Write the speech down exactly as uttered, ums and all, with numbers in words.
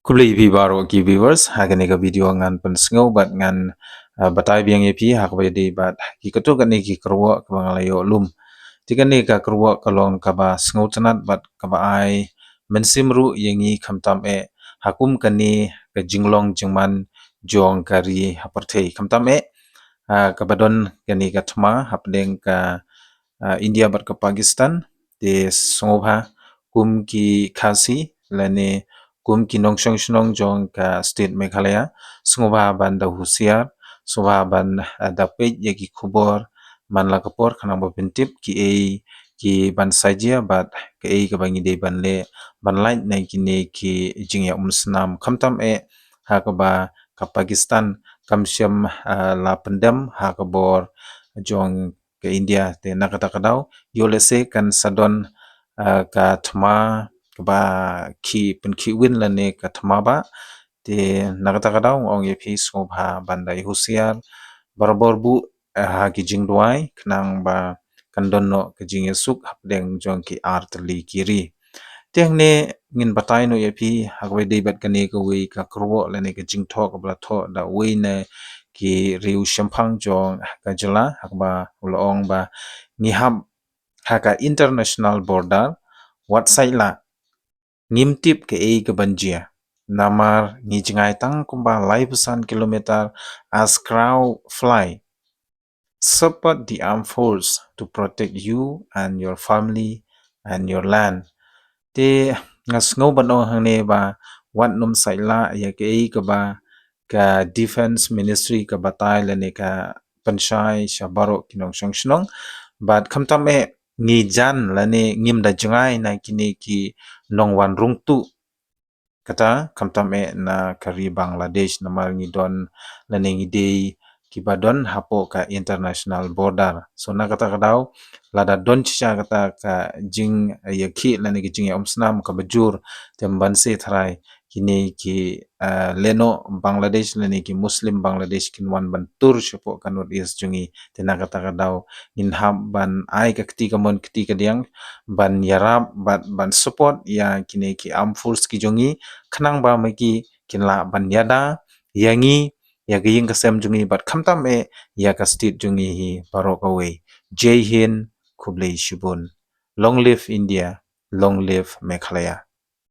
Khublei ïa phi baroh ki viewers, ha kane ka video ngan pynsngew bad ngan, ah, batai biang ïa phi ha kaba ïadei bad ki katto katne ki kyrwoh kaba nga la ïoh lum. Te kane ka kyrwoh ka long kaba sngewtynnat bad kaba ai mynsiem ruh ïa ngi khamtam eh ha kum kane ka jinglong jingman jong ka ri ha pyrthei. Khamtam eh, ah, kaba don kane ka thma hapdeng ka, ah, India bad ka Pakistan, te sngewbha kum ki Khasi lane kum ki nongshong shnong jong ka state Meghalaya, sngewbha ban da husiar, sngewbha ban, ah, da peit ïa ki khubor man la ka por khnang ba phin tip kiei kiban sa jia bad kaei kaba ngi dei ban leh ban lait na kine ki jingïaumsnam, khamtam eh ha kaba ka Pakistan kam shym, ah, la pyndem ha ka bor jong ka India. Te na kata ka daw, ïoh lehse kan sa don, ah, ka thma kaba khih, pynkhih win lane ka thma ba. Te na kata ka daw nga ong ïa phi sngewbha ban da husiar barabor buh, ah, ha ki jingduwai khnang ba kan don noh ka jingïasuk hapdeng jong ki artylli ki ri. Te hangne ngin batai noh ïa phi ha kawei dei bad kane kawei ka kyrwoh lane ka jingthoh kaba la thoh da uwei na ki riew shemphang jong ka jylla, ha kaba u la ong ba ngi hap ha ka international border, wat sait lah, ngim tip kaei kaban jia. Namar ngi jngai tang kumba laiphew san kilometer as crow fly. Support the armed force to protect you and your family and your land. Te nga sngew ban ong hangne ba wat nym sait lah ïa kaei kaba ka Defence Ministry ka batai lane ka pynshai sha baroh ki nongshong shnong. Bad khamtam eh ngi jan lane ngim da jngai na kine ki nongwan rung tuh. Kata khamtam eh na ka ri Bangladesh, namar ngi don lane ngi dei kiba don hapoh ka international border. So na kata ka daw, lada don shisha kata ka jingïakhih lane ka jingïaumsnam kaba jur, te ym banse tharai kine ki, ah, lehnoh Bangladesh lane ki Muslim Bangladesh kin wan ban tur shapoh ka North East jong ngi. Te na kata ka daw ngin hap ban ai ka kti kamon kti kadiang ban ïarap bad ban support ïa kine ki armed force ki jong ngi, khnang ba ma ki kin lah ban ïada ïa ngi, ïa ka ïing ka sem jong ngi bad khamtam eh ïa ka state jong ngi hi baroh kawei. Jai Hind, khublei shibun. Long live India, long live Meghalaya.